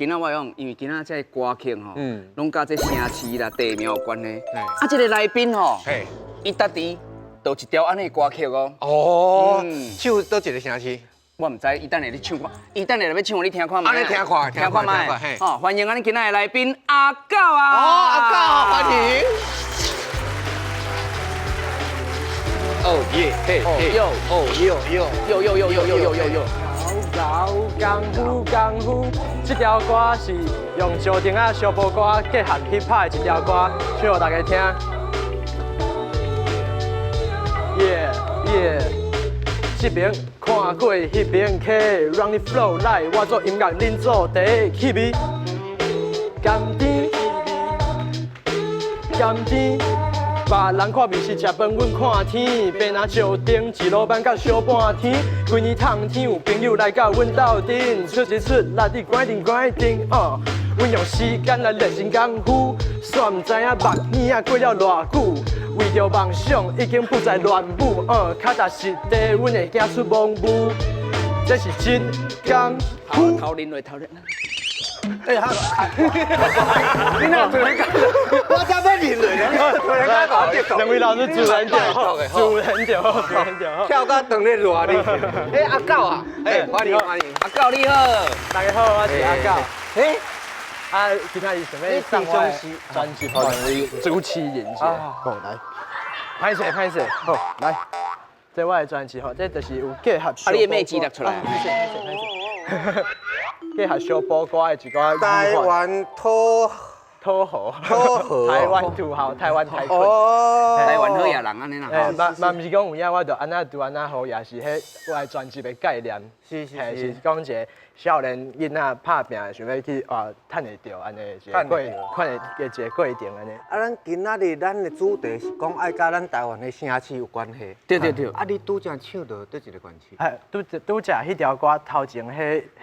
今仔我講，因為今仔這個歌曲吼，攏佮這城市啦、地名有關係。啊，這個來賓吼，伊家己就一條按呢的歌曲哦。哦，唱佗一个城市？我毋知，伊等下咧唱看，伊等下來欲唱，你聽看覓。按呢聽看，聽看覓。哦，歡迎咱今仔的來賓阿狗啊！哦，阿狗，歡迎。哦耶嘿嘿喲哦喲喲喲喲喲喲喲喲喲喲。老功夫功夫，這條歌是用石碇仔小波歌結合 hip hop 的一條歌，唱予大家聽。Yeah yeah，這邊看過，彼邊溪，Run the flow 來，我做音樂，恁做茶，氣味甘甜甘甜。別人看面是食飯，阮看天。爬若石碇，一路挽到小半天。規年冬天有朋友來佮阮鬥陣，出一出力，你趕緊趕緊。阮用時間來練真功夫，煞毋知影目耳仔過了偌久。為著夢想已經不再亂舞。腳踏實地，阮會行出網霧。這是真功夫。頭啉落頭啉。哎，哈！你哪突然間？我才欲啉落呢，突然間搞跌。兩位老師主人就好，主人就好，主人就好。跳到當咧熱你。哎，阿狗啊，哎，歡迎歡迎，阿狗你好，大家好，我是阿狗。哎，啊，今仔日想欲送我的專輯予兩位主持人者。好，來，歹勢歹勢，好，來，這我的專輯吼，這就是有結合。啊，你的妹子錄出來。歹勢歹勢歹勢。結合小波歌的一個台灣土土豪，土豪，台灣土豪，台灣台哦，台灣好野人按呢啦。嘛嘛毋是講有影，我就按怎拄按怎好，也是彼我的專輯的概念。是講一個少年囡仔拍拚，想欲去啊趁會著按呢一個過，看的一個過程按呢。啊，咱今仔日咱的主題是講愛佮咱台灣的城市有關係。對對對。啊，你拄才唱著佗一個縣市？係，拄拄才彼條歌頭前彼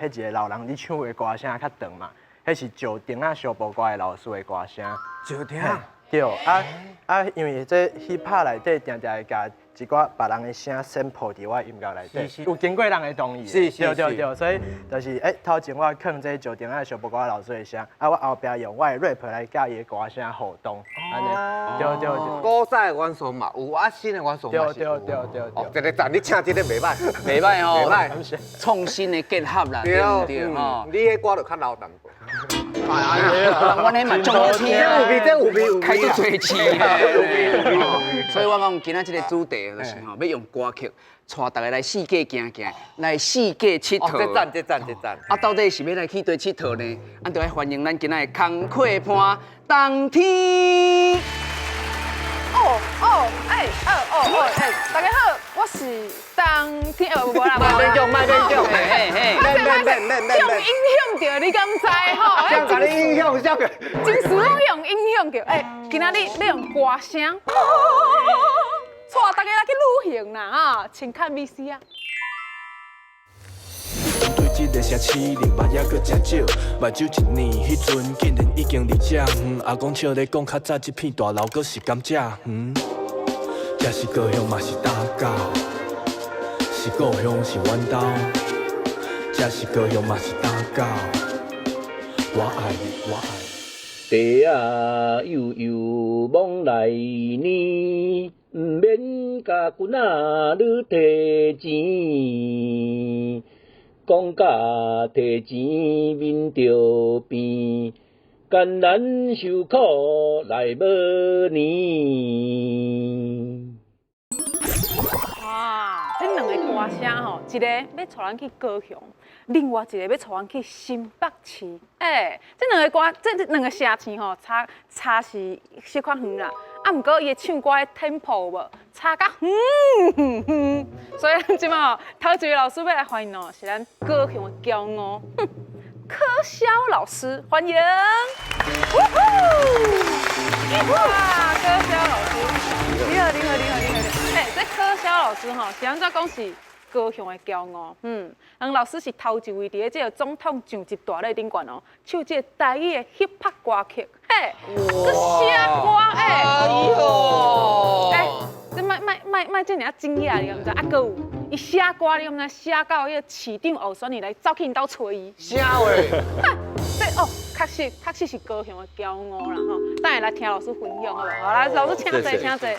一個老人咧唱的歌聲較長嘛，彼是石碇仔小波歌的老師的歌聲。石碇仔。對，啊啊，因為這 hip hop 內底定定會共一寡別人的聲 sample 佇我的音樂內底，有經過人的同意，對對對，所以就是頭前我囥這石碇仔小波歌老師的聲，啊，我後壁用我的 rap 來佮伊的歌聲互動，按呢，對對對。古早的元素嘛有，啊，新的元素嘛是有。對對對對。哦，一个讚，你唱這個袂䆀，袂䆀哦，袂䆀，創新的結合啦，對對吼。你彼歌就較老淡薄。哎，阮彼嘛足好聽，這有味，這有味，有味，開足濟次咧。所以我講今仔這個主題就是吼，欲用歌曲帶大家來四界行行，來四界𨑨迌。這讚，這讚，這讚。啊，到底是欲來去佗𨑨迌呢？咱就來歡迎咱今仔的工課伴冬天。哦哦，哎，哦哦哦，哎，大家好，我是冬天，哦，無啦，莫勉強，莫勉強，嘿嘿，免免免免免，用影響著，你敢知吼？誰共你影響？啥個？真事攏用影響著，哎，今仔日欲用歌聲，帶大家來去旅行啦，啊，請看 VCR 啊。對這个城市，另外猶閣誠少。目睭一年，彼陣竟然已經離這遠。阿公笑咧講，較早這片大樓閣是甘蔗園。這是高雄嘛是大甲，是故鄉是阮兜。這是高雄嘛是大甲，我愛你，我愛你。地仔悠悠往來呢，毋免共君仔你提錢。講甲提錢面就變，艱難受苦來無年。哇，這兩個歌聲吼，一個欲帶咱去高雄，另外一個欲帶咱去新北市。欸，這兩個歌，這兩個城市吼，差差是小可遠啦。啊，毋過伊的唱歌的 tempo 有無差甲遠遠遠。所以咱這擺頭一位老師欲來歡迎哦，是咱高雄的驕傲，柯蕭老師，歡迎。哇，柯蕭老師，你好，你好，你好，你好。欸，這柯蕭老師吼，是按怎講是高雄的驕傲。嗯，人老師是頭一位佇咧這個總統上級大禮頂懸哦，唱這個台語的 hip hop 歌曲，嘿，閣寫歌，欸，哎喲，欸，這莫莫莫莫遮爾仔驚訝，你敢知？啊，閣有伊寫歌，你敢知寫到彼個市長候選人來走去𪜶兜揣伊？啥話？這哦，確實確實是高雄的驕傲啦吼。等下來聽老師分享好無？好，來，老師請坐，請坐。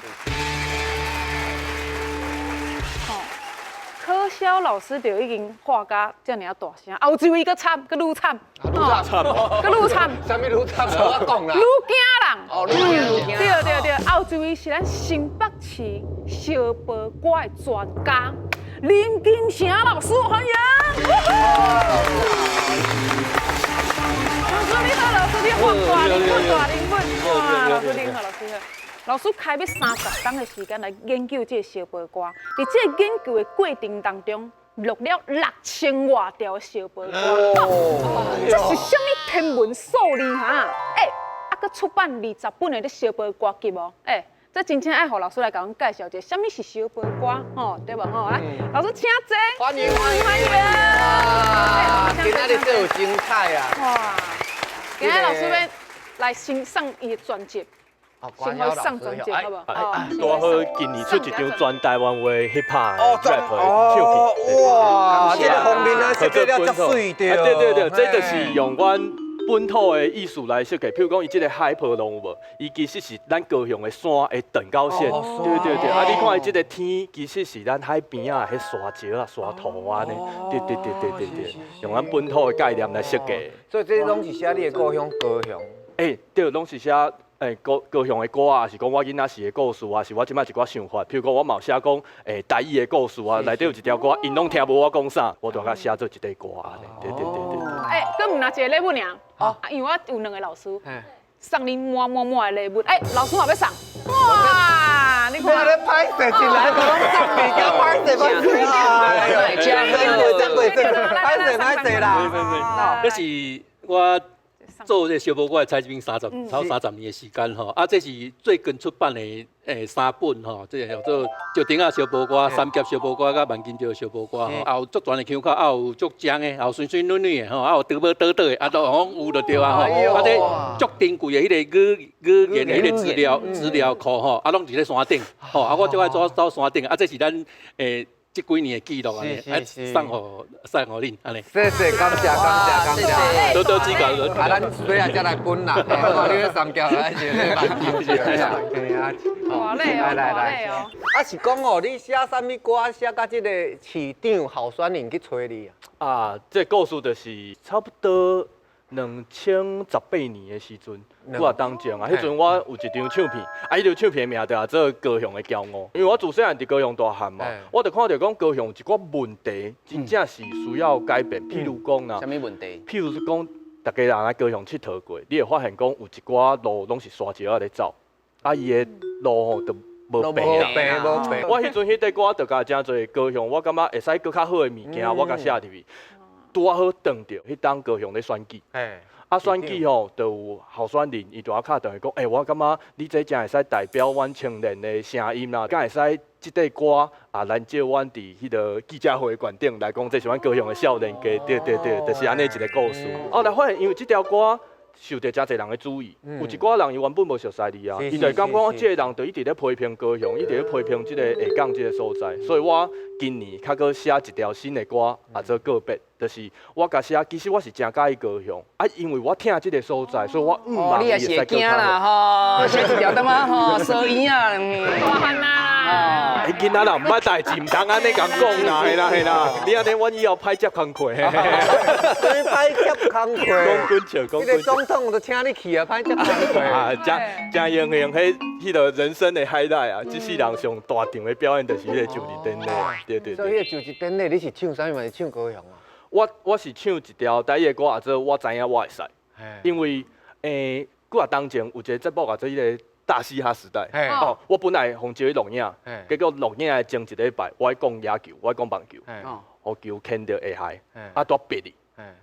吼，可瀟老師就已經話甲遮爾大聲，啊有一位閣慘，閣愈慘，愈慘，閣愈慘，啥物愈慘？我講啦，愈驚人。哦，愈驚。對對對，啊有一位是咱新北市燒婆歌的專家林金城老師，歡迎。老師你好，老師你好，大靈本大靈本，哇，老師你好，老師好。老師開欲30冬的時間來研究這個燒婆歌，佇這個研究的過程當中，錄了6000外條的燒婆歌，這是啥物天文數字哈？欸，啊，閣出版20本的這燒婆歌集哦，欸，這真正愛予老師來共阮介紹一下，啥物是燒婆歌，吼，對無吼？來，老師請坐。歡迎歡迎歡迎。今仔日這有精彩啊！哇，今仔日老師欲來先送伊的專輯。先來上專輯，好無？拄好今年出一張全台灣話 hip hop rap 唱片。哇，這個封面啊，設計了足媠著。對對對，這就是用阮本土的意思來設計。譬如講，伊這個海波浪有無？伊其實是咱高雄的山的等高線。對對對，啊，你看伊這個天，其實是咱海邊仔彼沙石啊、沙土啊呢。對對對對對對，用咱本土的概念來設計。所以這攏是寫你的故鄉高雄。欸，對，攏是寫。欸，高高雄的歌啊，是講我囡仔時的故事啊，是我這擺一寡想法。譬如講，我嘛有寫講，欸，台語的故事啊，內底有一條歌，𪜶攏聽無我講啥，我就共寫做一塊歌按呢。對對對對。欸，閣毋若一個禮物爾，啊，因為我有兩個老師，送你滿滿滿的禮物。欸，老師嘛欲送。哇，你看。你歹勢，一來就攏送物件，歹勢歹勢啊！真袂真袂歹勢歹勢啦。這是我做這個燒婆歌的採集三十，超30年的時間吼，啊，這是最近出版的三本吼，這個叫做石碇仔燒婆歌、三峽燒婆歌、佮萬金石燒婆歌吼，啊有足全的腔口，啊有足正的，也有媠媠女女的吼，啊有倒無倒倒的，啊都攏有就對啊吼，啊這足珍貴的彼個語言的彼個資料庫吼，啊攏佇咧山頂吼，啊我足愛走走山頂，啊這是咱這幾年的記錄按呢，啊送予恁按呢。謝謝，感謝感謝感謝。多多指教。啊，咱水下才來分啦。你咧三峽還是咧萬金石？大禮哦，大禮哦。啊是講哦，你寫啥物歌？寫甲這個市長候選人去揣你啊？啊，這個故事就是差不多2018年的時陣，幾若冬前啊，彼陣我有一張唱片，啊，彼張唱片的名就叫做《高雄的驕傲》。因為我自細漢佇高雄大漢嘛，我就看著講高雄有一寡問題，真正是需要改變。譬如講啦，啥物問題？譬如講，逐家人來高雄𨑨迌過，你會發現講有一寡路攏是沙石仔咧走，啊，伊的路吼就無平啦。無平。我彼陣彼塊歌就共誠濟高雄，我感覺會使閣較好的物件，我共寫入去。拄仔好撞著，彼當高雄咧選舉，啊選舉吼，就有候選人，伊就愛敲電話講，欸，我感覺你這誠會使代表阮青年的聲音啦，敢會使這塊歌啊，來借阮佇彼個記者會館頂來講，這是阮高雄的少年家，對對對，就是按呢一個故事。後來發現，因為這條歌受著誠濟人的注意，有一寡人伊原本無熟似你啊，伊就會感覺講這個人就一直咧批評高雄，一直咧批評這個下港這個所在，所以我今年較閣寫一條新的歌，啊做告別，就是我共寫，其實我是誠佮意高雄，啊，因為我疼這個所在，所以我毋望你也是會驚啦吼，寫一條感覺吼，臊圓啊，大漢啊，欸，囡仔人毋捌代誌，毋通按呢共講啦，嘿啦嘿啦，你按呢，阮以後歹接工課。啥物歹接工課？講滾笑，講滾笑。這個總統都請你去啊，歹接工課。啊，誠誠榮幸，彼個人生的 highlight 啊，這世人上大場的表演就是彼個就職典禮，對對對。所以彼個就職典禮，你是唱啥物嘛？是唱高雄啊？我是唱一條台語的歌，啊做我知影我會使，因為幾若冬前有一個節目啊，做彼個大嘻哈時代。哦，我本來予招去錄影，結果錄影的前一禮拜，我愛講野球，我愛講棒球，予球牽著下海，啊拄篦去，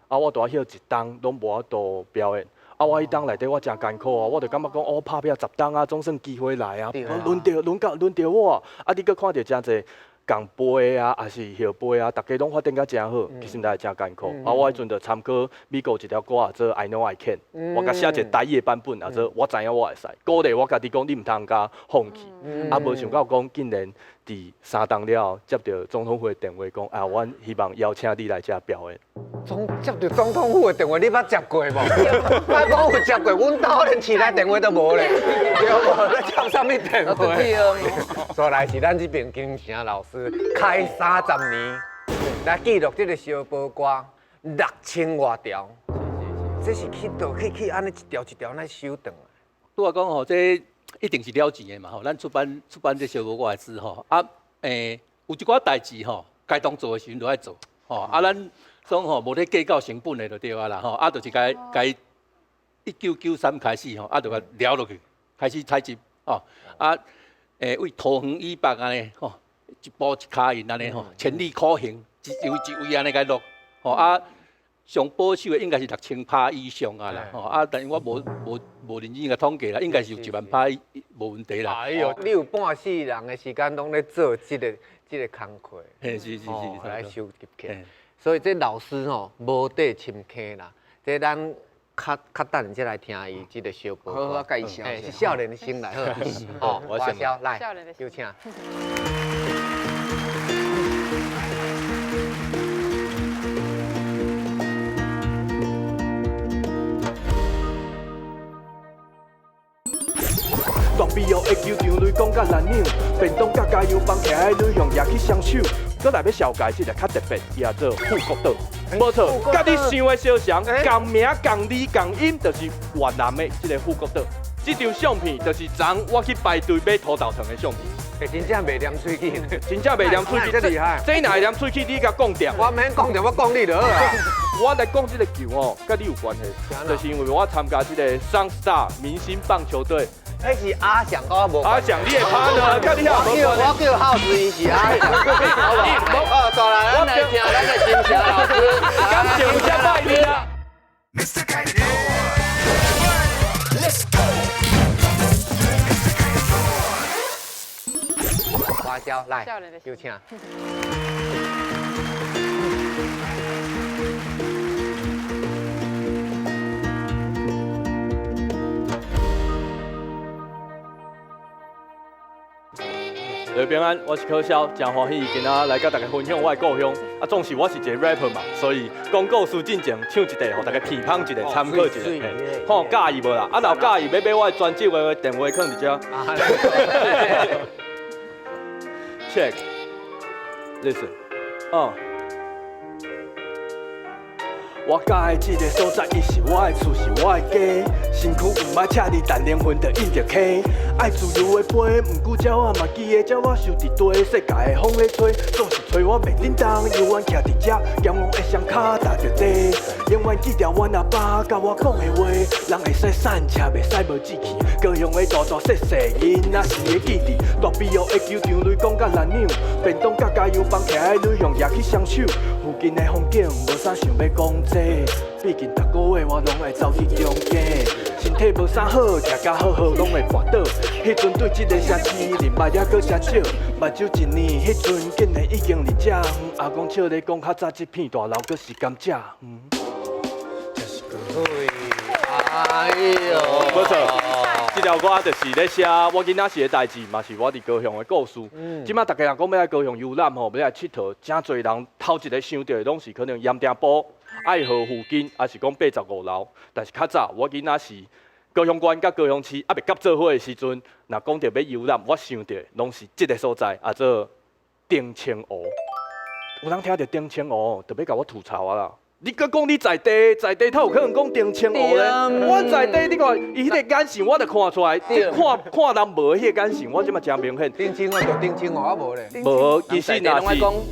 啊我拄仔歇一冬攏無法度表演。啊！我彼冬內底我誠艱苦啊，我就感覺講，哦，拍拼10冬啊，總算機會來啊，輪著我。啊，你閣看著誠濟共輩啊，抑是後輩啊，逐家攏發展甲誠好，其實毋知誠艱苦。啊，我彼陣就參考美國一條歌啊，做 I Know I Can，我共寫一個台語的版本，啊做我知影我會使，鼓勵我家己講，你毋通共放棄。啊，無想到講，竟然佇3冬了後接著總統府的電話，講啊，阮希望邀請你來遮表演。總接著總統府的電話，你捌接過無？莫講有接過，阮兜連市內電話都無咧，對無？咧接啥物電話？煞來是咱這邊金城老師開30年來記錄這個燒報歌6000外條，這是去倒去去按呢一條一條來收轉來。拄仔講吼，這一定是了錢的嘛吼，咱出版出版這燒報歌的書吼，啊，有一寡代誌吼，該當做的時陣就愛做，吼，啊，咱總吼無咧計較成本的就對啊啦吼，啊，就是該該1993開始吼，啊，就共了落去，開始採集，吼，啊，為桃園以北按呢吼，一步一跤印按呢吼，千里苦行，一位一位按呢共錄，吼啊。上保守的應該是6000拍以上啊啦，吼啊！但是我無無無認真共統計啦，應該是有1萬拍無問題啦。哎呦，你有半世人的時間攏咧做這個這個工課，嘿，是是是，來收集起來。所以這老師吼無底深坑啦，這咱較較等陣才來聽伊這個小報好，我介紹。是少年的先來，好，我先來，有請。大悲哦的球場，雷公佮难扭，便当佮加油棒，徛的女向举起双手。阁来欲绍介这个较特别，伊叫做富国岛。无错，佮你想的相像，仝名、仝字、仝音，就是越南的这个富国岛。这张相片就是昨我去排队买土豆糖的相片。欸，真正袂黏喙齿，真正袂黏喙齿，这厉害。这若会黏喙齿，你共讲著。我免讲著，我讲你就好啊。我來講這個球哦，佮你有關係，就是因為我參加這個 Sun Star 明星棒球隊。彼是阿翔，我無。阿翔，你的 partner，佮你也無關。我叫浩子，伊是阿翔。好，再來，咱來聽咱的金城老師。感謝有遮拜你啦。花椒來，有請。各位平安，我是柯瀟，真歡喜今仔來佮大家分享我的故鄉。啊，總是我是一個 rapper 嘛，所以講故事進前唱一段，予大家鼻芳一下，參考一下。看有佮意無啦？啊，若有佮意，欲買我的專輯的電話囥佇遮。Check, listen, 我佮意這个所在，伊是我的厝，是我的家。身躯毋捌赤字，但靈魂就印著刻。愛自由的飛，毋過鳥仔嘛記得鳥仔受佇地，世界的風咧吹，總是吹我袂振動。猶原徛佇遮，咸戇的雙跤踏著地，永遠記著阮阿爸佮我講的話。人會使散赤，袂使無志氣。高雄的大大細細，囡仔是會記佇。大悲湖的球場，雷公佮難扭，便當佮加油棒，徛的女向舉起雙手。附近的風景，無啥想欲講這，畢竟逐个月我攏愛走去中間，身體無啥好，徛甲好好攏會跋倒。彼陣對這个城市認捌猶閣誠少，目睭一年，彼陣竟然已經佇遮遠。阿公笑咧講，較早這片大樓閣是甘蔗園。哎喲，無錯，這條歌就是咧寫我囡仔時的代誌，嘛是我佇高雄的故事。這馬逐家人講欲來高雄遊覽吼，欲來𨑨迌，誠濟人頭一个想著的攏是可能鹽埕埔、愛河附近，抑是講85樓。但是較早我囡仔時，高雄縣佮高雄市猶未合做伙的時陣，若講著欲遊覽，我想著攏是這个所在，啊做澄清湖。有人聽著澄清湖，就欲共我吐槽啊啦！你閣講你在地，在地，他有可能講澄清湖咧。我在地，你看伊彼个眼神，我就看出來。你看看人無彼个眼神，我這馬誠明顯。澄清湖就澄清湖，啊無咧。無，其實若是大埤湖。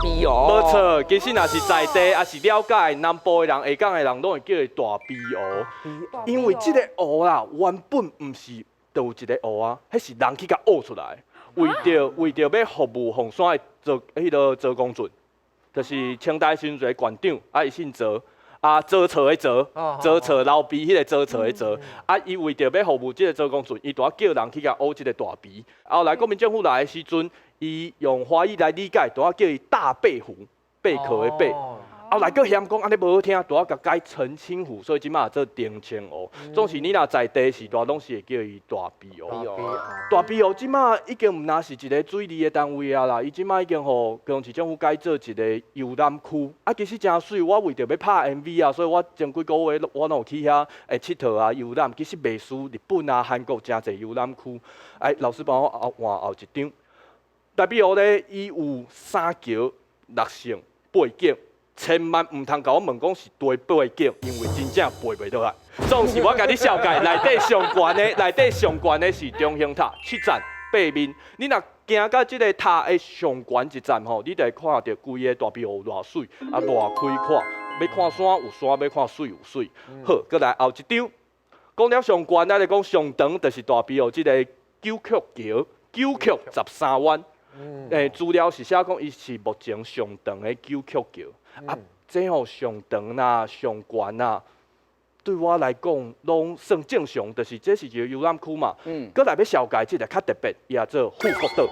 無錯，其實若是在地，抑是了解南部的人、下港的人，攏會叫伊大埤湖。因為這个湖啦，原本毋是就有一个湖啊，彼是人去共挖出來，為著為著欲服務鳳山的周彼个周公圳。就是清代時陣一个縣長，啊，伊姓曹，啊，曹操的曹，曹操流鼻彼个曹操的曹，啊，伊為著欲服務這个周公圳，伊拄仔叫人去共挖這个大埤。後來國民政府來的時陣，伊用華語來理解，拄仔叫伊大貝湖，貝殼的貝。後來閣嫌講按呢無好聽，拄仔共改澄清湖，所以這馬做澄清湖。總是你若在地時代，攏是會叫伊大埤湖。大埤湖這馬已經毋若是一個水利的單位啊啦，伊這馬已經予高雄市政府改做一個遊覽區。啊，其實誠媠，我為著欲拍 MV 啊，所以我前幾個月我攏有去遐會𨑨迌啊遊覽。其實袂輸日本啊、韓國誠濟遊覽區。哎，老師幫我後換後一張。大埤湖咧，伊有三橋六勝八景，千萬毋通共我問講是佗八景，因為真正背袂落來。總是我共你紹介，內底上懸的，內底上懸的是中興塔七層八面。你若行到這个塔的上懸一層吼，你就會看著規个大埤湖偌媠，啊偌開闊。欲看山有山，欲看水有水。好，閣來後一張，講了上懸，咱來講上長，就是大埤湖這个九曲橋，九曲十三彎。資料是寫講伊是目前上長的九曲橋。啊，這吼上長啦、上懸啦，對我來講攏算正常，就是這是一個遊覽區嘛。閣來欲紹介這个較特別，伊也做富國島。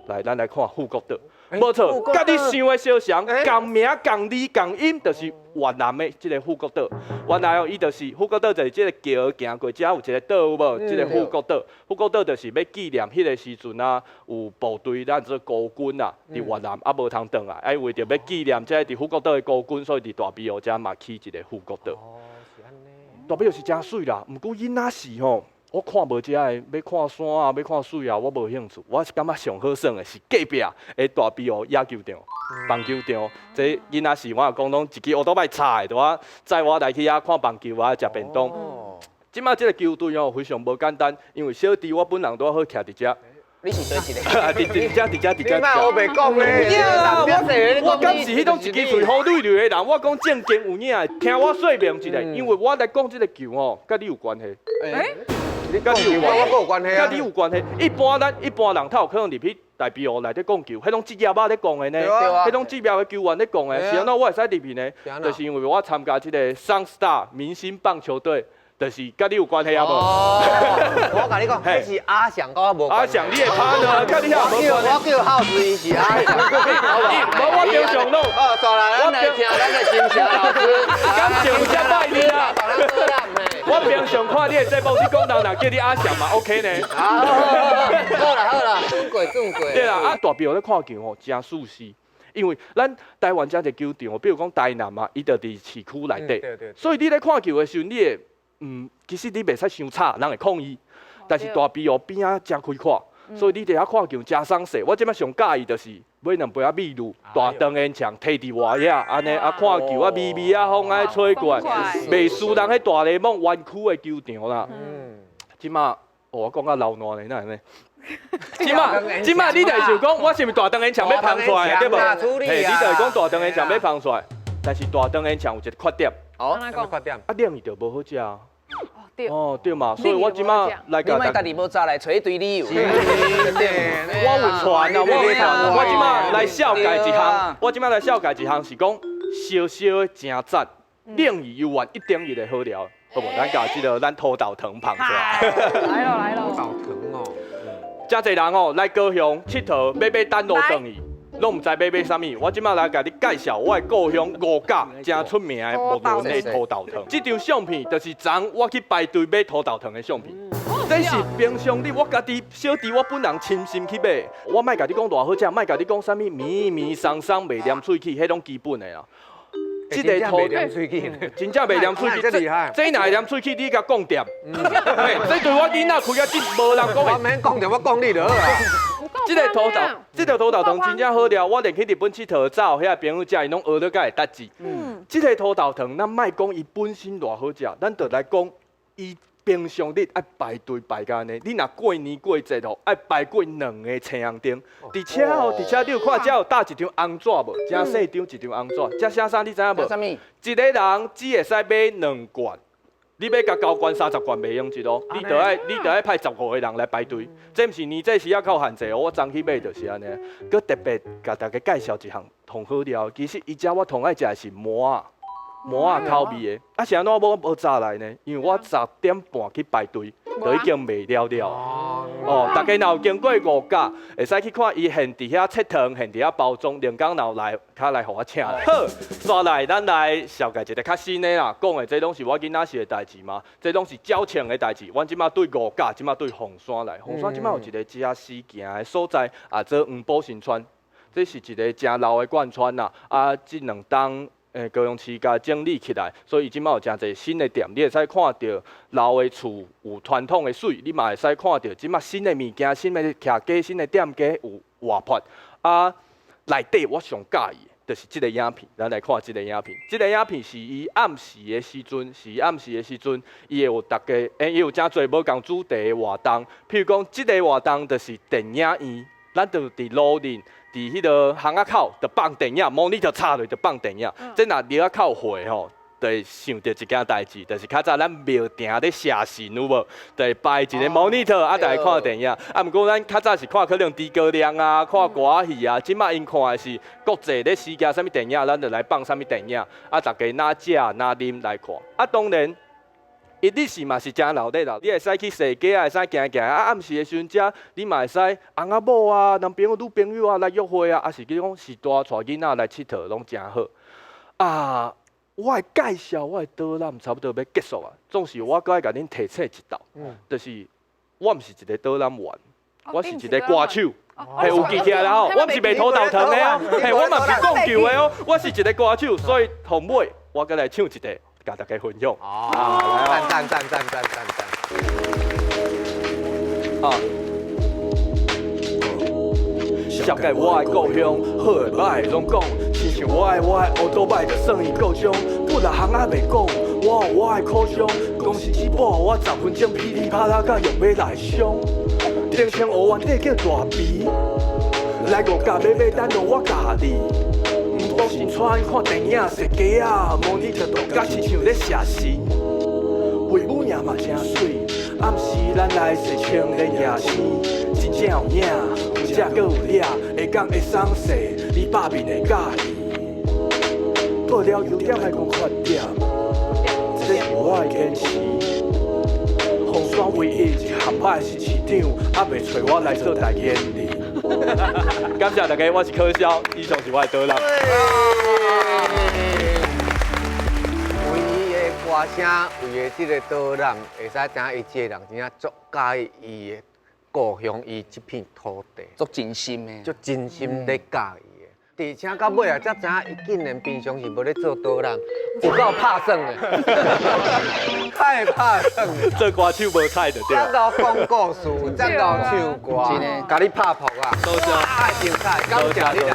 來，咱來看富國島。無錯，佮你想的相像，仝名、仝字、仝音，就是越南的這个富國島。原來哦，伊就是富國島，就是這个橋行過遮有一个島有無？這个富國島，富國島就是欲紀念彼个時陣啊，有部隊咱做孤軍啊，佇越南啊無通轉來，啊為著欲紀念這个佇富國島的孤軍，所以佇大埤湖遮嘛起一个富國島。大埤湖是誠媠啦，毋過囡仔時吼，我看無遮个，欲看山啊，欲看水啊，我無興趣。我是感覺上好耍的是隔壁的大埤湖野球場、棒球場。這囡仔時我講攏一支烏托邦插的，就我載我來去遐看棒球啊，食便當。這馬這个球隊哦非常無簡單，因為小弟我本人拄好徛佇遮。你是佗一个？佇佇遮佇遮佇遮。你莫烏白講咧！我敢是彼種一支喙好溜溜的人，我講正經有影的，聽我說明一下，因為我來講這个球吼，佮你有關係。佮你有關，我有關係啊！佮你有關係。一般咱一般人，他有可能入去大埤湖內底講球，彼種職業仔咧講的呢，彼種職業的球員咧講的。是按怎我會使入去呢？就是因為我參加這个 Sun Star 明星棒球隊，就是佮你有關係啊無？我共你講，彼是阿翔，佮我無關。阿翔，你的 partner，佮你遐無關係。我叫浩子，伊是阿翔。無，我平常攏。哦，煞來，咱來聽咱的金城老師。感情才歹你啦。我平常看你的節目，你講人若叫你阿翔嘛，OK 呢？好，好啦好啦，轉過轉過。對啦，啊大埤湖咧看球吼，誠舒適，因為咱台灣遮濟球場，比如講台南啊，伊就佇市區內底，所以你咧看球的時陣，你會其實你袂使傷吵，人會抗議。但是大埤湖邊仔誠開闊，所以你佇遐看球誠鬆勢。我這擺上佮意就是買兩杯仔美祿，大長煙腸提佇外遐，按呢啊看球啊，微微仔風按呢吹過來，袂輸人彼大聯盟灣區的球場啦。這馬我講甲流汗咧，哪會按呢？這馬這馬你就想講，我是毋是大長煙腸欲芳出來，對無？嘿，你就是講大長煙腸欲芳出來，但是大長煙腸有一個缺點。哦，啥缺點？啊，冷去就無好食。哦，對嘛，所以我這馬來共。你莫家己無早來揣一堆理由。我有傳啊，我有傳。我這馬來紹介一項，我這馬來紹介一項是講燒燒的誠讚，冷去猶原一定伊會好料，好無？咱共這个咱土豆糖捧出來。來囉來囉。土豆糖哦。誠濟人哦來高雄𨑨迌，欲買等路轉去，攏毋知欲買啥物。我這馬來共你介紹我的故鄉五甲誠出名的木崙的土豆糖。這張相片就是昨我去排隊買土豆糖的相片。這是平常日我家己小弟我本人親身去買。我莫共你講偌好食，莫共你講啥物綿綿鬆鬆袂黏喙齒，彼攏基本的啦。這个土黏喙齒，真正袂黏喙齒，這若會黏喙齒，你共講掂。這對我囡仔開甲真無人講。我免講著，我講你就好啊。這个土豆糖真正好料，我連去日本𨑨迌走，遐朋友食，伊攏學得佮會得志。這个土豆糖，咱莫講伊本身偌好食，咱就來講伊平常日愛排隊排到按呢。你若過年過節吼，愛排過兩个青紅燈。佇車吼，佇車你有看遮有貼一張紅紙無？誠細張一張紅紙，這寫啥你知影無？一个人只會使買兩罐。你欲共交關30罐袂用一咯，你著愛派15個人來排隊。這毋是年節時猶較有限制哦，我昨去買就是按呢。閣特別共大家介紹一項上好料，其實伊遮我上愛食的是麻仔，麻仔口味的。啊，是按怎我無早來呢？因為我10點半去排隊，就已經賣了了。哦，大家若有经过五甲，会使去看伊现伫遐切糖，现伫遐包装，连工若有来，较来予我请。好，煞来咱来绍介一个较新的啦，讲的这拢是我囡仔时的代志嘛，这拢是矫情的代志。阮这马对五甲，这马对凤山来，凤山这马有一个遮时行的所在，啊，做黄埔新村，这是一个真老的贯穿啦，啊，这两冬。高雄市共整理起来，所以这马有诚济新的店，你会使看著老的厝有传统的媠，你嘛会使看著这马新的物件、新的徛家、新的店家有活泼。啊，内底我上佮意的就是这个影片，咱来看这个影片。这个影片是伊暗时的时阵，是伊暗时的时阵，伊会有逐家，伊有诚济无仝主题的活动，譬如讲，这个活动就是电影院，咱就伫路顶。伫彼个巷仔口，就放电影，monitor 插落就放电影。这若入仔口会吼，就会想著一件代志，就是较早咱庙埕咧写神有无？就会摆一个 monitor 啊，逐家看电影。啊，毋过咱较早是看可能诸葛亮啊，看歌仔戏啊，这马𪜶看的是国际咧时行啥物电影，咱就来放啥物电影。啊，逐家若食若啉来看。啊，当然。伊日时嘛是诚闹热闹，你会使去踅街啊，会使行行啊。暗时的时阵，遮你嘛会使翁仔某啊、男朋友、女朋友啊来约会啊，啊是去讲是带带囡仔来𨑨迌，拢诚好。啊，我的介绍，我的导览差不多欲结束啊。总是我阁爱共恁提醒一道，就是我毋是一个导览员，我是一个歌手。嘿，有记起来啦吼，我毋是卖土豆糖的哦，嘿，我嘛毋是讲究的哦，我是一个歌手，所以后尾我阁来唱一个。共大家分享。哦，赞赞赞赞赞赞赞。啊！绍介我的故乡，好的歹的拢讲，亲像我的我的乌多摆就算伊故乡。不啦巷仔袂讲，我有我的苦衷。讲是这半我10分钟噼里啪啦甲用欲来伤。澄清湖原底叫大埤，来五甲买买等落我家己。黄埔新村看电影踅街仔，monitor 大甲亲像咧写神。维母影嘛诚媠，暗时咱来踅清咧夜星，真正有影，有食阁有掠，会讲会送势，你饱面会佮意。报了优点还讲缺点，这是我的坚持。凤山唯一一项歹是市长，犹袂揣我来做代言人。感谢大家，我是柯肖，以上是我的导览。唯伊的歌声，为的这个导览，会使知影伊这个人真正足佮意伊的故乡，伊这片土地，足真心的，足真心咧佮意的。而且到尾啊，才知影伊竟然平常是无咧做导览，有够拍算的，太拍算的。做歌手无彩就对。才𠢕讲故事，才𠢕唱歌，共你拍噗啊！多谢，精彩，感谢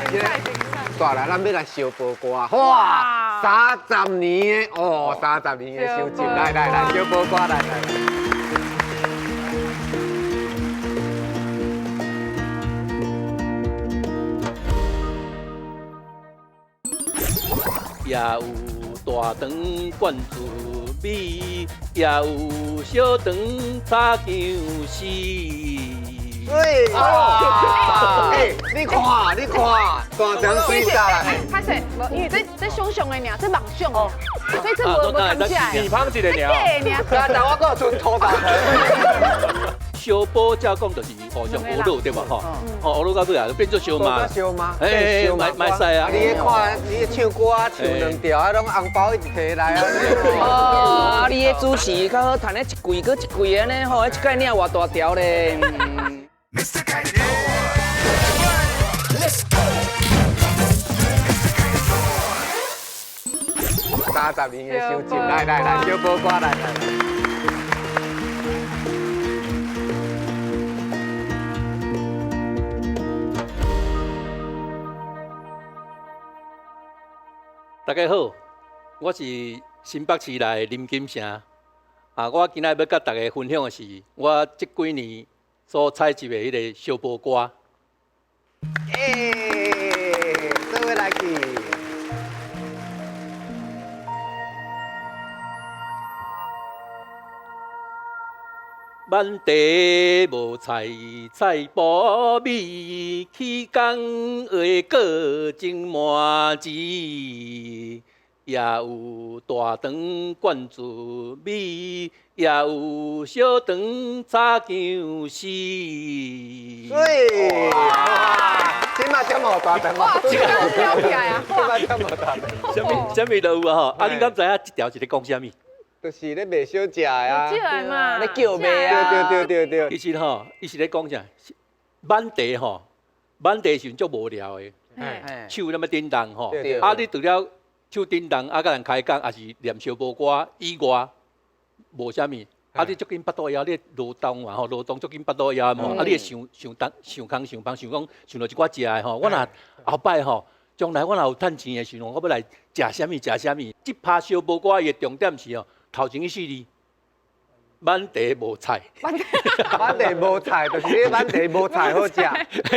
你来这个。煞来，咱欲来烧报歌，哇，三十年的哦，30年的收集，来来来，烧报歌来来。也有大肠灌自米，也有小肠炒姜丝。对，哎，你看，你看，大肠水炸啦。歹势，无，因为这想象的尔，这梦想的，所以这无通食的。你芳一个尔。但但我阁有剩土豆。烧宝照讲就是互相学卤对吧？吼，吼学卤到尾啊，就变做烧肉。烧肉，哎，买使啊！你咧看，你咧唱歌啊，唱两条啊，拢红包一直提来啊。哦，你咧主持较好，趁咧一柜阁一柜按呢吼，一盖领偌大条咧。30年的收集，来来来，小宝歌来来。大家好，我是新北市来的林金城。啊，我今仔欲佮大家分享的是我这几年所采集的彼个烧报歌。欸，做伙来去。满地无菜，菜无米，起工话阁种麻糍。伊也有大腸灌注米，也有小腸炒薑絲。水，哇！這馬這麼大腸哇，這個跳起來啊！這馬這麼大腸，啥物啥物都有啊吼！啊，你敢知影這條是咧講啥物？就是咧賣小食的啊。食的嘛，咧叫賣啊。對對對對其實吼，伊是咧講啥？挽茶吼，挽茶時陣足無聊的，手那麼叮當吼，啊，你除了手叮當，啊，佮人開講，也是念燒無歌以外，無啥物。啊，你足緊腹肚枵，你勞動嘛吼，勞動足緊腹肚枵嘛，啊，你會想想東想空想芳，想講想著一寡食的吼。我若後擺吼，將來我若有趁錢的時陣，我欲來食啥物食啥物。這拍燒無歌伊的重點是吼，頭前彼四字，滿地無菜。滿地無菜，就是你滿地無菜好食。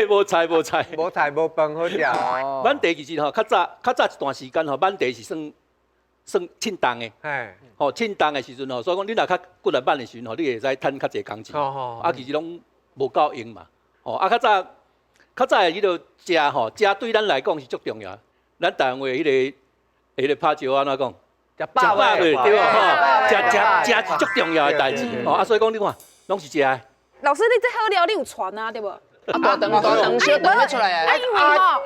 無菜無菜，無菜無飯好食。挽茶其實吼，較早較早一段時間吼，挽茶是算算稱重的。吼，稱重的時陣吼，所以講你若較骨力挽的時陣吼，你會使趁較濟工錢。啊，其實攏無夠用嘛。吼，啊，較早較早的彼個食吼，食對咱來講是足重要。咱台灣話彼個拍招按怎講？食飽對無吼？食食食是足重要的代誌。吼，啊，所以講你看，攏是食的。老師，你這好料，你有傳啊，對無？啊，大腸大腸小腸欲出來啊！因為吼，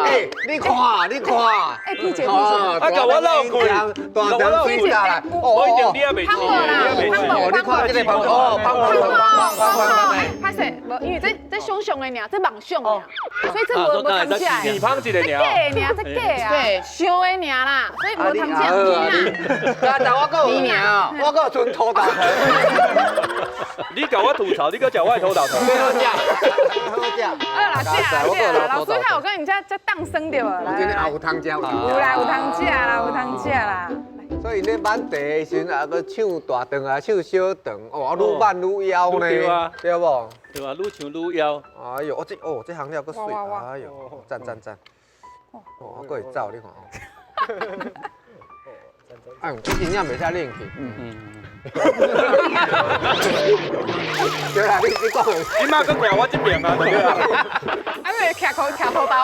哎，你看，你看，哎，皮姐，皮姐，啊，共我鬧開，大腸水啦，我一定你也袂吃，你也袂吃。你看這個胖哦，胖胖胖胖胖胖。歹勢，無，因為這這想像的爾，這夢想爾，所以這無無通食的。你胖一個爾，這假的爾，這假啊，想的爾啦，所以無通食。啊，但我閣有，我閣有剩土豆。你共我吐槽，你閣食我的土豆。好食，好食。好啦，食啦，食啦。老師，看我跟你這這當生對無？我今日也有通食，有啦，有通食啦，有通食啦。所以咧挽茶的時陣，啊，閣唱大腸啊，唱小腸，哦，愈挽愈枵呢，對無？對啊，愈唱愈枵。哎呦，這哦，這行料閣媠，哎呦，讚讚讚。哦，閣會走，你看。哎，這真正袂使冷氣。嗯嗯。對啦，你你講。你媽閣徛我這邊啊？對啊。啊，咪徛口徛土豆。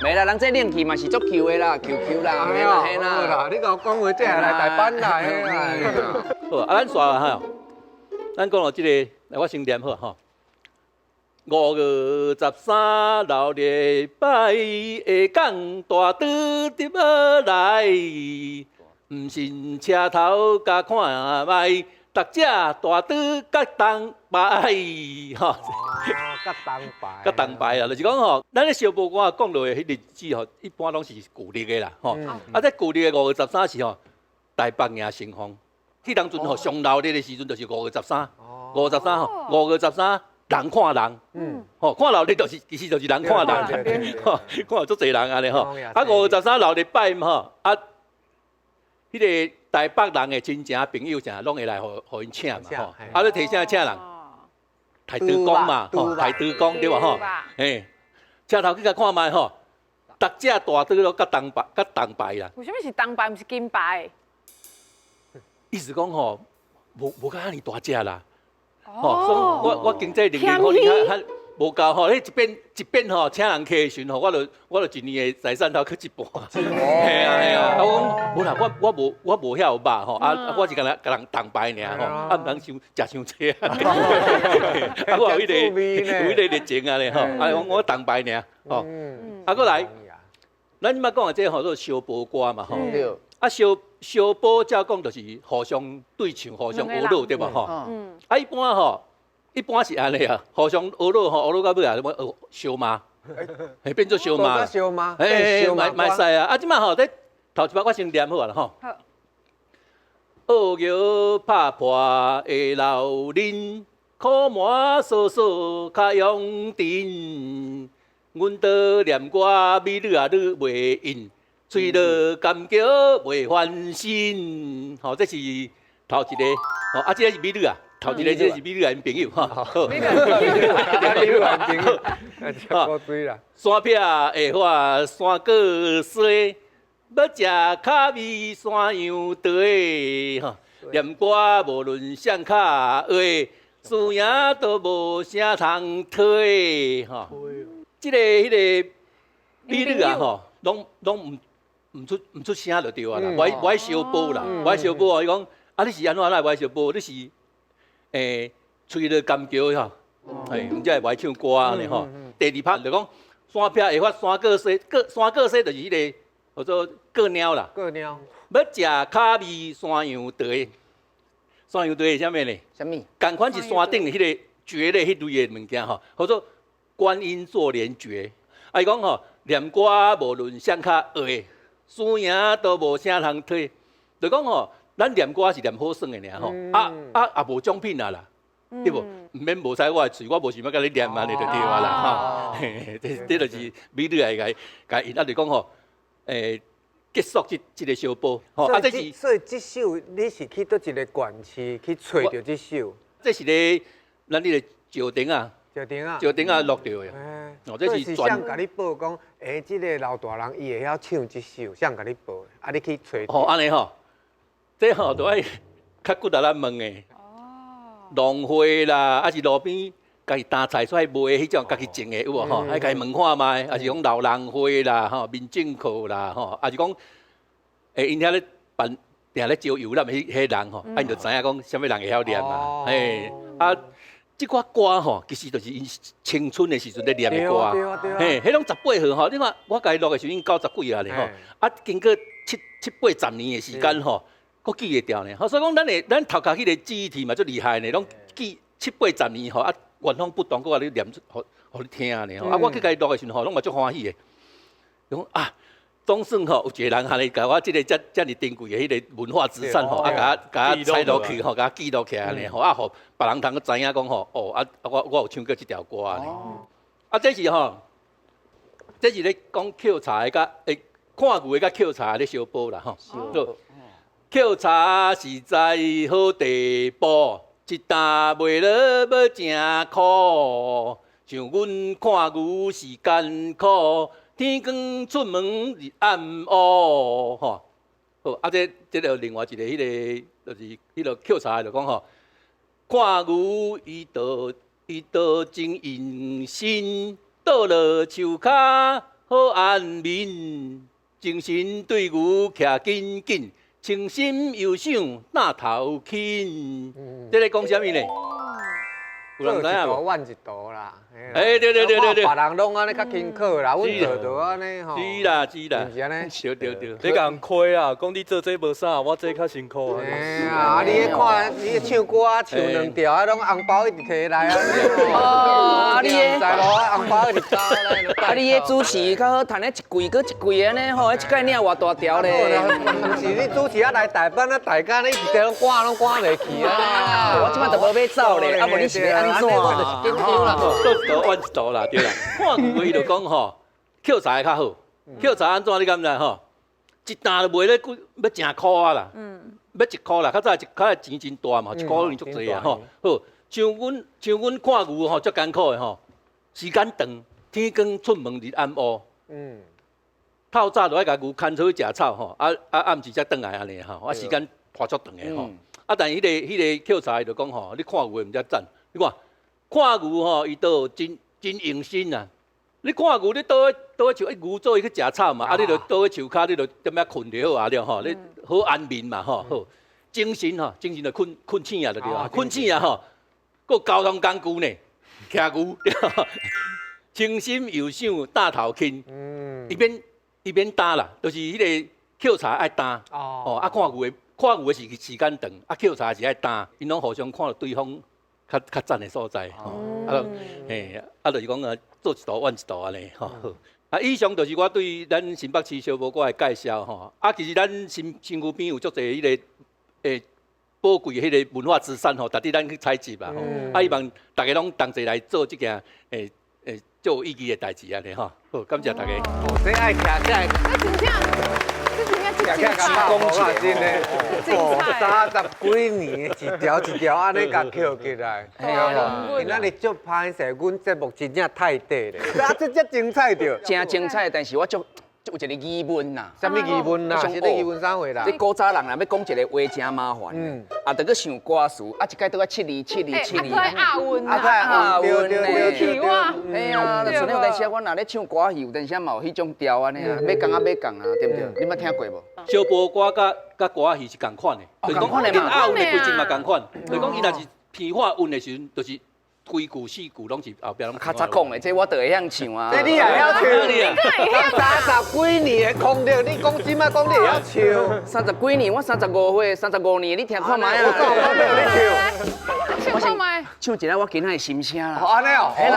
沒啦，人這冷氣嘛是足 Q 的啦，Q Q 啦，嘿啦嘿啦。你共我講話，這係來台北啦。好，啊，咱煞哈，咱講到這個，來我先念好吼。五月十三鬧熱拜，下港大桌入來，毋信車頭共看覓，逐隻大桌佮同排，吼。佮同排。佮同排啊，就是講吼，咱咧燒無歌講落的彼日子吼，一般攏是舊曆的啦，吼。啊，這舊曆的五月十三是吼台北迎新風，彼當陣吼上鬧熱的時陣就是五月十三，五月十三吼，五月十三。人看人，吼，看鬧熱就是其實就是人看人，吼，看有足濟人按呢吼。啊，五月十三鬧熱拜吼，啊，彼個台北人的親情朋友啥，攏會來予予𪜶請嘛，吼。啊，你提啥請人？刣豬公嘛，吼，刣豬公對無吼？嘿，車頭去共看覓吼，逐隻大桌攏佮銅牌，佮銅牌啦。為啥物是銅牌，毋是金牌？意思講吼，無無較遐爾大隻啦。吼，所以我我經濟能力可能較較無夠吼，你一變一變吼，請人客的時陣吼，我就我就一年的財產頭去一半。嘿啊嘿啊，啊我講無啦，我我無我無遐有肉吼，啊我是共人共人同排爾吼，啊毋通傷食傷濟啊。啊我有彼個有彼個熱情啊咧吼，啊我我同排爾吼，啊閣來，咱這擺講的這個吼做燒波歌嘛吼。啊，燒燒波照講就是互相對唱、互相學樂對無吼？啊，一般吼，一般是按呢啊，互相學樂吼，學樂到尾啊，學相罵，會變做相罵。相罵，欸，嘛會使啊！啊，這擺吼，這頭一擺我先念好啊啦吼。學玉拍破的老恁，苦麻索索較用陣，阮都念歌美女啊，愈袂應。喙落甘叫袂翻身，吼，這是頭一個，吼，啊，這個是美女啊，頭一個這個是美女啊，𪜶朋友，吼，好，美女啊，朋友，好，山撇下花山果西，欲食咖味山羊腸，吼，念歌無論誰較會，輸贏都無啥通推，吼，這個彼個美女啊，吼，攏攏毋。毋毋出聲就對啊啦，無愛相報啦，無愛相報啊！伊講啊，你是按怎哪會無愛相報？你是吹落甘橋吼，嘿，毋才會無愛唱歌按呢吼。第二拍就講山壁會發山過西，過山過西就是彼个叫做過貓啦。過貓。欲食咖味山羊腸，山羊腸是啥物呢？啥物？仝款是山頂的彼个蕨類彼類的物件吼，叫做觀音坐蓮蕨。啊，伊講吼，念歌無論誰較會，輸贏都無啥通推。就講吼，咱念歌是念好耍的爾吼，啊啊也無獎品啊啦，對無？毋免無使我的喙，我無想欲共你念按呢就對啊啦吼。這就是美女來共共𪜶啊，就講吼，結束這個相報。吼，啊，這是所以這首你是去佗一个縣市去揣著這首？這是咧咱彼個石亭仔。石亭仔。石亭仔錄著的。哦，這是誰共你報講，這个老大人伊會曉唱這首，誰共你報？啊，你去揣。哦，按呢吼，這吼都愛較骨力仔問的。哦。農會啦，抑是路邊家己擔菜出來賣彼種，家己種的有無吼？愛共伊問看覓，抑是講老人會啦，吼，民政課啦，吼，抑是講，𪜶遐咧辦，定咧招遊覽彼人吼，啊，𪜶就知影講啥物人會曉念啊，嘿，啊。這寡歌吼，其實就是𪜶青春的時陣咧念的歌，嘿，彼攏18歲吼，你看我共伊錄的時陣90幾啊咧吼，啊，經過七八十年的時間吼，閣記會牢呢。所以講，咱頭殼彼个記憶體嘛足厲害呢，攏記七八十年吼，啊，原封不動閣共你念出，予你聽呢。啊，我去共伊錄的時陣吼，攏嘛足歡喜的。講啊，總算吼有一个人按呢共我這个遮爾珍貴的彼个文化資產吼，啊，共我採落去吼，共我記錄起來呢吼，啊，予別人通閣知影講吼，哦，啊，我有唱過這條歌按呢。啊，這是吼，這是咧講抾柴的佮看牛的佮抾柴咧相報啦吼。抾柴實在好地步，一擔賣落欲誠苦。像阮看牛是艱苦。天光出門日暗烏，吼，好啊！這個另外一個彼个就是彼个抾柴就講吼，看牛伊都真用心，倒落樹跤好安眠，精神對牛徛緊緊，清心又想擔頭輕。這咧講啥物呢？有人知影無？怨一途啦。欸，對對對對對。別人攏按呢較辛苦啦，阮做就按呢吼。是啦是啦。是毋是按呢？對對對。你共虧啊，講你做這無啥，我這較辛苦啊。嘿啊，你彼看，你唱歌唱兩條啊，攏紅包一直提來啊。哦，啊你彼，知路啊，紅包一直交來。啊你彼主持較好趁咧一櫃閣一櫃按呢吼，一擺領偌大條咧。毋是你主持啊來台北啊，大家你一直攏趕攏趕袂去啊。我這擺都無欲走咧，啊無你是欲按怎？我就是緊張啦。做一途怨一途啦，對啦。看牛伊就講吼，抾柴較好，抾柴按怎你敢知吼？一擔就賣咧幾欲誠箍仔啦，欲一箍啦。較早一較早錢真大嘛，一箍已經足濟啊吼。好，像阮看牛吼，足艱苦的吼，時間長，天光出門日暗烏。透早就愛共牛牽出去食草吼，啊啊暗時才轉來按呢吼，啊時間拖足長的吼。啊，但彼个抾柴就講吼，你看牛的毋才讚，你看看牛吼，伊都真真用心啊！你看牛，你倒佇樹，牛做伊去食草嘛，啊，你就倒佇樹跤，你就踮遐睏就好啊了吼，你好安眠嘛吼，好精神吼，精神就睏睏醒啊就對啊，睏醒啊吼，閣交通工具呢，騎牛，清心又想擔頭輕，伊免擔啦，就是彼个抾柴愛擔，哦，啊看牛的看牛的是時間長，啊抾柴是愛擔，𪜶攏互相看著對方較較讚的所在，吼，啊，嘿，啊，就是講啊，做一途怨一途按呢，吼。啊，以上就是我對咱新北市相報歌的介紹，吼。啊，其實咱身軀邊有足濟彼个寶貴彼个文化資產，吼，值得咱去採集啦，吼。啊，希望大家攏同齊來做這件足有意義的代誌按呢，吼。好，感謝大家。哦，這愛徛起來。這真正，這真正徛起來講啊，真的，哦，30幾年一條一條按呢共抾起來，對無？今仔日足歹勢，阮節目真正太短咧。啊，這才精彩著。真精彩，但是我足。有一个疑问啦。啥物疑问啦？是咧疑问啥货啦？这古早人若欲讲一个话真麻烦，啊，就阁想歌词，啊，一摆都爱七字七字七字。啊，押韵啊，押韵呢。嘿啊，就像有当时我若咧唱歌戏，有当时嘛有彼种调按呢啊，欲仝啊欲仝啊，对毋对？你捌听过无？小波歌佮歌仔戏是仝款的，就是讲因押韵的规则嘛仝款，就是讲伊若是平话韵的时阵，就是规句四句拢是后壁拢。较早讲的，这我都会晓唱啊。这你也晓唱？30几年的功力，你讲这摆讲你会晓唱？30几年，我35岁，35年，你听看觅啊。我没有咧唱。唱看觅。唱一下我今仔的心声啦。按呢哦。嘿啦。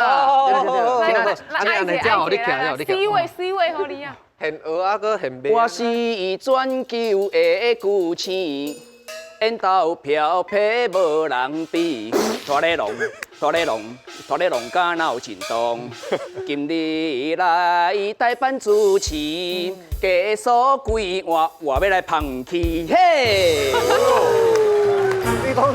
对对对。来，按呢，这予你徛，予你徛。 C 位，C 位，予你啊。现学啊，阁现卖。我是全球的巨星，缘投飘飘无人比。拖咧龙，拖咧龙，拖咧龙敢若有震动。今日来代班主持，加速规换，我欲来捧起嘿。你讲，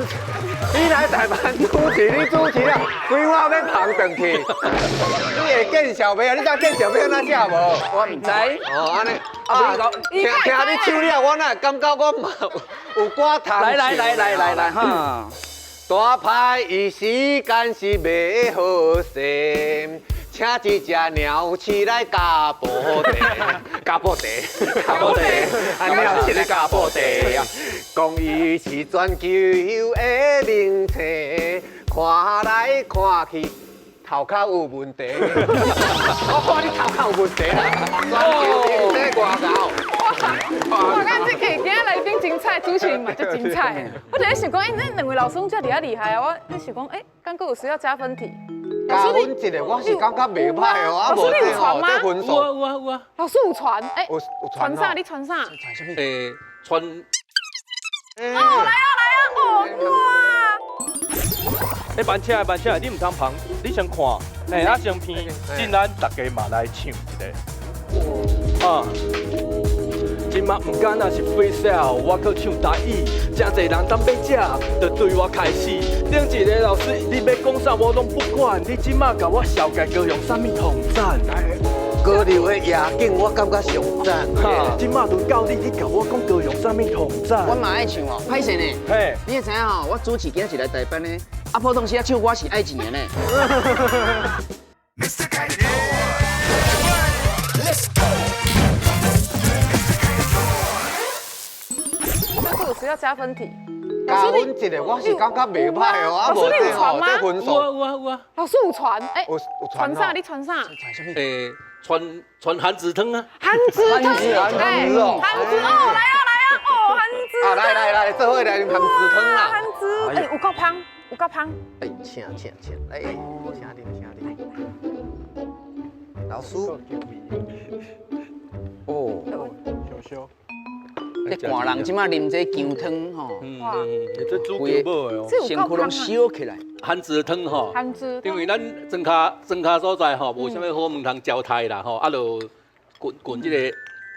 你来代班主持，你主持啊，规碗欲捧转去。你会见笑袂啊？你知见笑欲按怎食无？我毋知。哦，按呢。啊，听听你唱了，我哪会感觉我嘛有歌通。来来来来来来哈。大歹伊时间是袂好势，请一只鸟鼠来加布袋，加布袋，加布袋，啊鸟鼠来加布袋啊！讲伊是全球的明星，看来看去头壳有问题。我看你头壳有问题啦，全球明星外高。我感觉这个今仔来宾精彩，主持人嘛足精彩。我就咧想讲，欸，恁两位老师拢遮尔仔厉害啊！我咧想讲，欸，敢阁有需要加分题？加分一个，我是感觉袂歹哦。老师你有传吗？有啊有啊有啊。老师有传，欸，有传啥？你传啥？传啥物？欸，传。哦，来哦来哦，哦哇！欸，慢车慢车，你毋通捧，你先看，欸，啊先闻，进咱大家嘛来唱一个。啊。这马毋敢若是 freestyle，我阁唱台语，真济人等欲食，就对我开始。顶一个老师，你欲讲啥我拢不管，你这马共我绍介高雄啥物统战？高流的夜景，我感觉上赞。这马轮到你，你共我讲高雄啥物统战？我嘛爱唱哦，歹势呢。嘿，你会知影吼？我主持今仔是来代班的，啊，普通时啊唱歌是爱钱的呢。需要加分题。加分一个，我是感觉袂歹哦。老师你有传吗？有啊有啊有啊。老师有传，欸，有传啥？你传啥？传啥物？欸，传韩子汤啊。韩子汤，韩子哦，来啊来啊，哦，韩子。啊，来来来，做伙来啉韩子汤啦。韩子，欸，有够芳，有够芳。哎，请请请，来，请啉请啉。老师。哦。小小。这寒人这马啉这姜汤吼，这煮姜母的哦，身躯拢烧起来。番薯汤吼，番薯，因为咱庄跤庄跤所在吼，无啥物好物通招待啦吼，啊就滚滚这个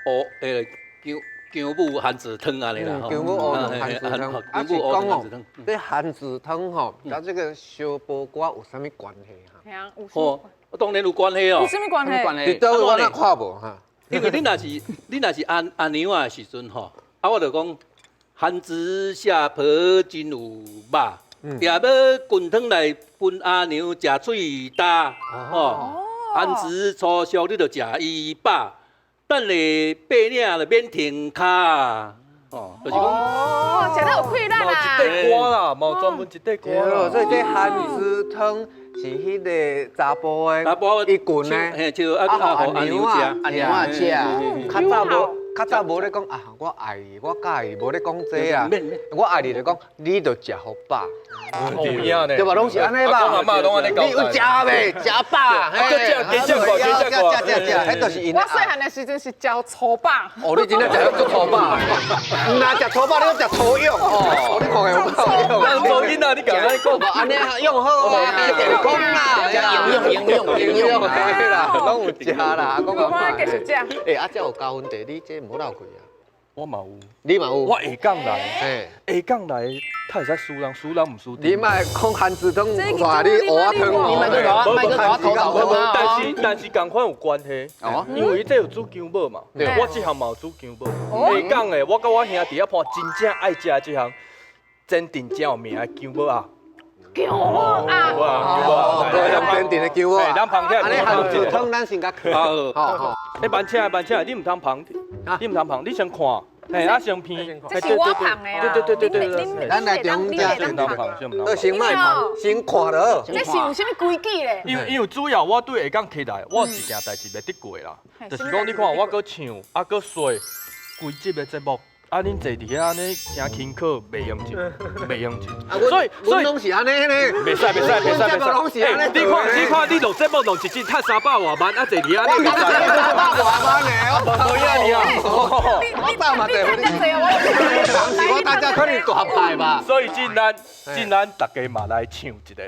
乌诶姜姜母番薯汤按呢啦吼。姜母乌番薯汤，啊是讲哦，这番薯汤吼，佮这个烧波歌有啥物关系哈？嘿啊，有。哦，当然有关系哦。有啥物关系？伫佗位我哪看无哈？因为你若是你若是阿阿娘仔的时阵吼。啊，我就讲，番薯下婆真有肉，也欲滚汤来分阿娘食喙焦，吼。番薯粗俗你就食伊饱，等下爬岭就免停跤，哦，就是讲，哦，食得有气力啦。嘛有一块歌啦，嘛有专门一块歌啦。所以这番薯汤是彼个查埔的，查埔伊群的，嘿，就啊啊，予阿娘食，阿娘仔食，较早无。较早无咧讲啊，我爱你，我佮意，无咧讲这啊。我爱你就讲，你就食予饱。对吧？拢是按呢吧。阿公阿嬷拢按呢交代。你有食未？食饱。搁食，加食过，加食过，食食食，彼就是𪜶。我细汉的时阵是食粗饱。哦，你真正食足粗饱。毋若食粗饱，你讲食粗勇。哦，你看有够勇。粗囡仔，你讲按呢讲。按呢用好啊，健康啦，营养营养营养啦，拢有食啦。阿公阿嬷继续食。欸，啊，这有加分题，你这无漏开啊？我嘛有，你嘛有？我下港來，下港來，他會使輸人，輸人毋輸。你莫講番薯湯，帶你蚵仔湯你莫閣我，莫閣我土豆湯啊！但是仝款有關係，因為這有煮薑母嘛，我這項嘛有煮薑母。下港的，我佮我兄弟仔伴真正愛食這項，前鎮真有名的薑母仔。薑母仔，哦，對，咱前鎮的薑母仔。咱捧起來。按呢番薯湯，咱先共囥。好好。你慢請，慢請，你毋通捧，你毋通捧，你先看。嘿，啊先片，這是我捧的啊！對對對對對，咱來中間，先毋通先莫捧，先看就好。這是有啥物規矩咧？因為主要我對下港起來，我有一件代志袂得過啦，就是講你看我閣唱，啊閣說，規集的節目。啊！恁坐伫遐按呢誠輕巧，袂用錢，袂用錢。所以攏是按呢呢。袂使袂使袂使袂使。欸，你看你看，你錄節目錄一集趁300外萬，啊坐伫遐你袂使。300外萬呢？我無影你啊！我早嘛坐。我大家可能大牌吧。所以今咱今咱大家嘛來唱一个，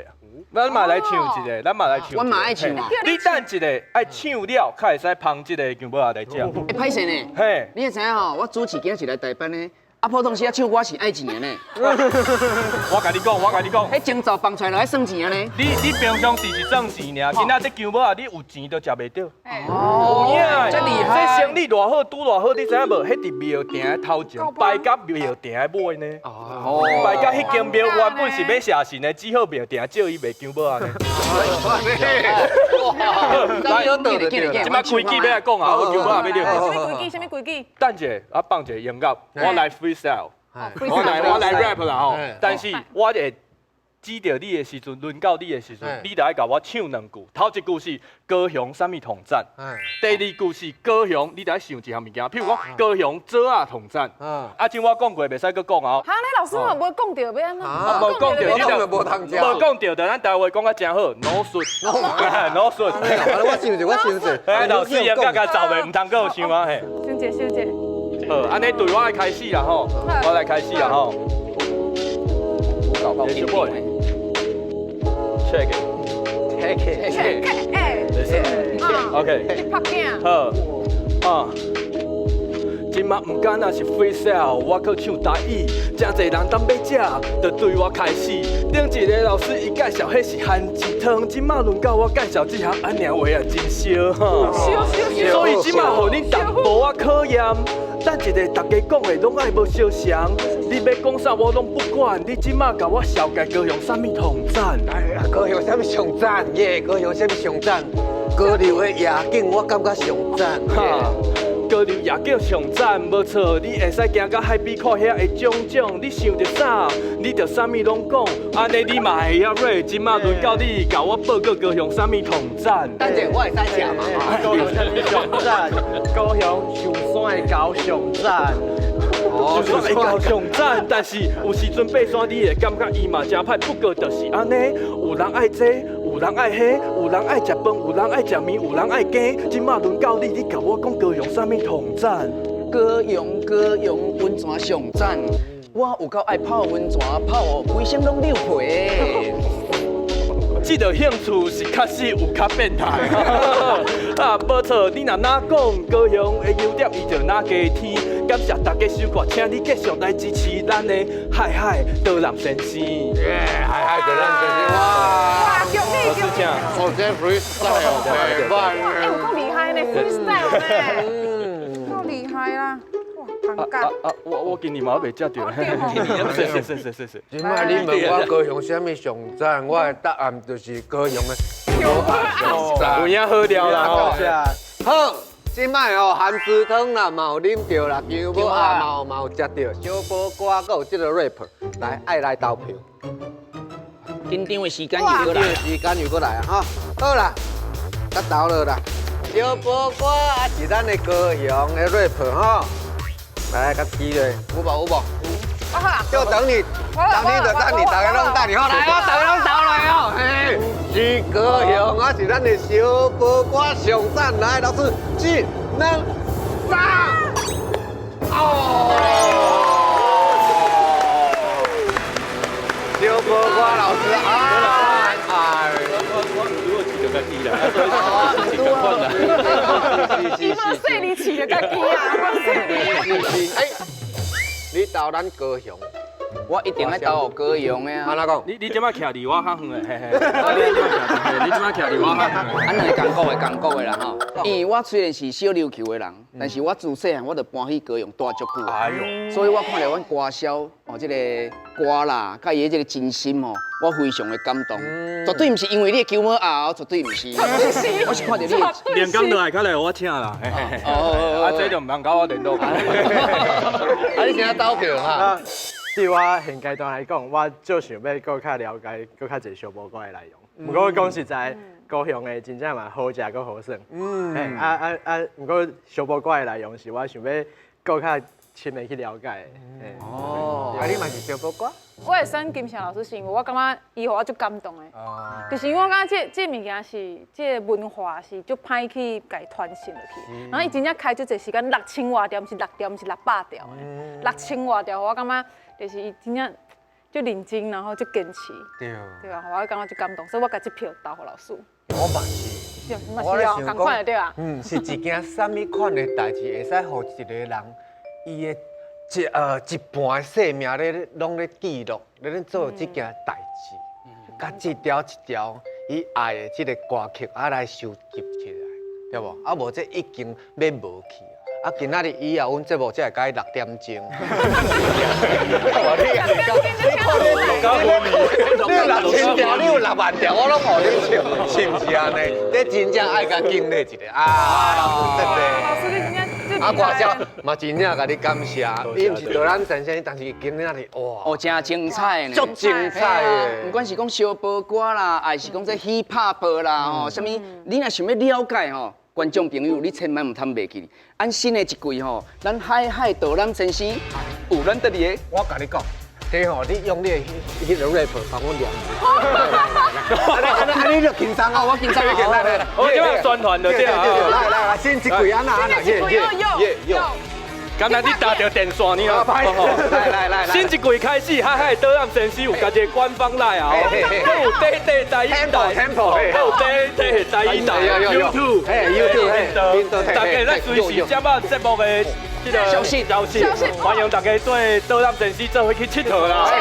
咱嘛來唱一个，咱嘛來唱。我嘛愛唱啊。你等一下，愛唱了，較會使捧這個薑母仔來食。欸，歹勢呢？嘿，你會知影吼？我主持今仔是來台北呢。啊，普通時啊唱歌是愛錢的呢。我共你講，我共你講，彼前奏放出來就愛算錢的呢。你平常時是算錢爾，今仔這薑母仔你有錢都食袂著。哦，這厲害。這生意偌好，拄偌好，你知影無？彼佇廟埕的頭前，擺甲廟埕的尾呢。哦。擺甲彼間廟原本是欲謝神的，只好廟埕借伊賣薑母仔呢。來，這擺規矩欲來講啊，薑母仔欲著。啥物規矩？啥物規矩？等一下，啊放一個音樂，我來 freestyle，我來 rap 啦吼。但是我會指著你的時陣，輪到你的時陣，你就愛共我唱兩句。頭一句是高雄啥物統戰，第二句是高雄，你就愛想一項物件，譬如講高雄棗仔統戰。啊，這我講過，袂使閣講啊。哈，你老師我無講著欲按怎？無講著，你就無通食。無講著，就咱台話講甲誠好，腦術，腦術。我想者，我想者。哎，老師嚴格共走袂，毋通閣有想啊嘿。想者，想者。好，按呢對我來開始啦吼，我來開始啦吼。小寶，check it，check it，check it，，OK，拍鏡，好，啊，這馬毋敢若是 freestyle，我閣唱台語，誠濟人等欲食，就對我開始。頂一个老師伊介紹彼是番薯湯，這馬輪到我介紹這項按呢話啊真燒哈，所以這馬予恁淡薄仔考驗。等一下，大家講的攏愛無相像。你欲講啥我攏不管。你這馬共我紹介高雄啥物統戰？哎呀，高雄啥物上讚耶？高雄啥物上讚？高流的夜景我感覺上讚。哈，高流夜景上讚，無錯。你會使行到海邊看遐的種種。你想著啥，你就啥物攏講。按呢你嘛會曉 rap，這馬輪到你共我報告高雄啥物統戰？等者我會使食嘛？高雄啥物上讚？高雄上山的高上讚。上山的高上讚，但是有時陣爬山你會感覺伊嘛誠歹，不過就是按呢，有人愛這，有人愛彼，有人愛食飯，有人愛食麵，有人愛雞。這馬輪到你，你共我講高雄啥物統戰？高雄高雄溫泉上讚，我有夠愛泡溫泉，泡予規身攏溜皮。這个興趣是確實有較變態。啊，無錯，你若哪講高雄的優點，伊就哪加添。感謝大家收看，請你繼續來支持咱的海海島南先生。耶，海海島南先生，哇！哇，恭喜恭喜！我這 freestyle 袂歹。哎，有夠厲害呢，freestyle 呢，夠厲害啦！哇，尷尬。啊，我今年嘛未食著。謝謝謝謝謝謝。這擺你問我高雄啥物上讚，我的答案就是高雄的薑母仔上讚。有影好料啦吼。好，這擺哦，番薯湯啦，嘛有啉著啦，薑母仔嘛有食著，小寶歌閣有這个 rap，來愛來投票。緊張的時間又過來，時間又過來啊！哈，好啦，較投落啦。小寶歌是咱的高雄的 rap 吼，來，較起咧，有無有無？就等你，等你就等你，大家攏等你，好來哦，大家攏投來哦，嘿，是高雄啊，是咱的小寶歌上讚，來，老師，一、兩、三，哦，小寶歌老師，哎哎，我如果飼著家己啦，所以是仝款啦。伊嘛細膩飼著家己啊，嘛細膩。是是，哎。投咱高雄？我一定愛投予高雄的啊！按怎講？你這擺徛離我較遠的，嘿嘿。你這擺徛離我較遠。啊，兩个仝國的仝國的啦吼。因為我雖然是小琉球的人，但是我自細漢我就搬去高雄蹛足久。哎呦！所以我看著阮歌瀟哦，這個歌啦，佮伊的這個真心吼，我非常的感動。絕對毋是因為你的球帽啊，絕對毋是。我是看著你的。連工落來較來予我請啦。哦，啊，這就毋通佮我聯絡。啊，你先投票哈。對我現階段來講，我就想欲閣較了解，閣較濟燒埔歌的內容。毋過講實在，高雄的真正嘛好食閣好耍。嗯。啊啊啊！毋過燒埔歌的內容是我想欲閣較深的去了解的。哦。啊，你嘛是燒埔歌？我會選金城老師是因為我感覺伊予我足感動的。哦。就是因為我感覺這物件是這个文化是足歹去共傳承落去。然後伊真正開足濟時間6000外條，毋是6條，毋是600條的，6000外條，我感覺。就是伊真正足認真，然後足堅持，對，對啊，我感覺足感動，所以我共這票投予老師。我嘛是，我咧想講，對啊，是一件啥物款的代誌，會使予一個人伊的一半的生命咧，攏咧記錄，咧做這件代誌，共這條一條伊愛的這個歌曲啊來收集起來，對無？啊無這已經欲無去。啊，今仔日以後，阮節目才會改6點鐘。你有6000條，你有6萬條，我攏予你唱，是毋是按呢？這真正愛共敬禮一下啊，老師對老師你真正啊，歌瀟嘛真正共你感謝，你毋是導覽先生，但是今仔日哇，哦，真精彩呢，足精彩的。毋管是講燒埔歌啦，還是講這 hip hop 啦，吼，啥物，你若想欲了解吼，觀眾朋友，你千萬毋通袂記。按新的一季吼，咱海海導覽先生有咱得佇個。我共你講，這吼，你用你的彼个 rap 幫我念。按呢你就輕鬆啊，我輕鬆來來來，我這擺宣傳就對啊。來來來，新一季按怎按怎，耶耶耶。剛才你搭著電線呢啦，來來來，新一季開始，海海導覽先生有家己的官方 LINE 啊，閣有短短台語台，閣有短短台語台，YouTube，YouTube，大家咱隨時接啊節目的這個消息消息，歡迎大家對導覽先生做伙去𨑨迌啦。